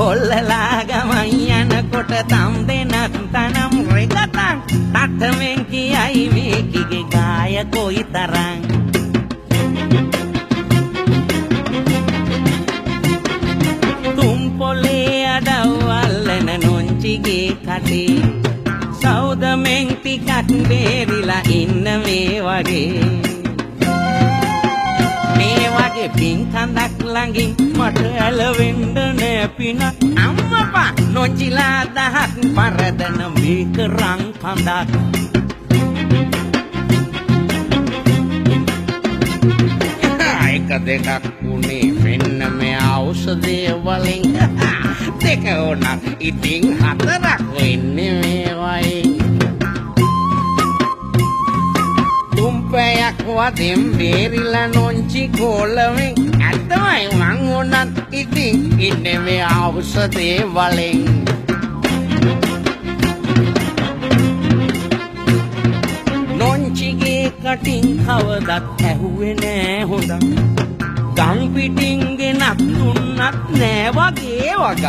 කොල්ලලා ගමන් යනකොට තම් දෙනක් තනම් රෙගතන් තටමෙන් කියයි මේකිගේ ගාය කොයි තරම්. තුන් පොලේ අඩවල්ලන නොංචිගේ කටේ සෞදමෙන් ටිකක් බේරිලා ඉන්න මේ වගේ. මේ වගේ පින් කඳක් ළඟින් මට ඇලවෙන්න නෑ පින අම්මපා නොංචිලා දහක් පරදන මේක රං කඳක්. එක දෙකක් උනේ වෙන්න මේ ඖෂධය වලින් දෙක වුණත් ඉතින් හතරක් වෙන්නේ මේවයින්. තුන් පැයක් වදින් බේරිලා නොංචි කොළවෙන් ඇත්තමයි මං වුණත් ඉතින් ඉන්නේ මේ ඖෂධය වලින්. නොංචිගේ කටින් කවදත් ඇහුවේ නෑ හොඳක් ගම් පිටින් ගෙනත් දුන්නත් නෑ වගේ වගක්.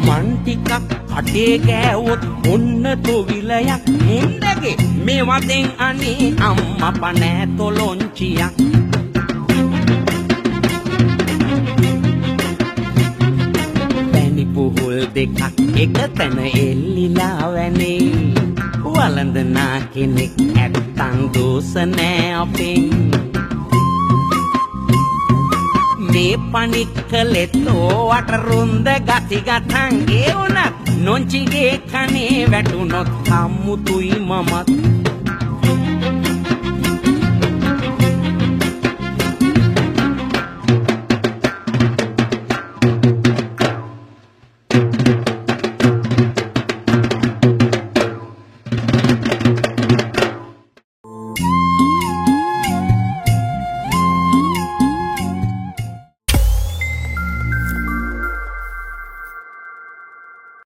මන් ටිකක් කටේ ගෑවොත් ඔන්න තොවිලයක් මුන්දගේ මේ වදෙන් අනේ අම්මපා නෑ තොලොංචියක්. පැණි පුහුල් දෙකක් එක තැන එල්ලිලා වැනේ වළඳනා කෙනෙක් ඇත්තන් දෝෂ නෑ අපෙන්. මේ පණික්කලෙත් ඕවට රුන්ද ගති ගතන් ඒ වුණත් නොංචිගේ කනේ වැටුනොත් අම්මුතුයි මමත්.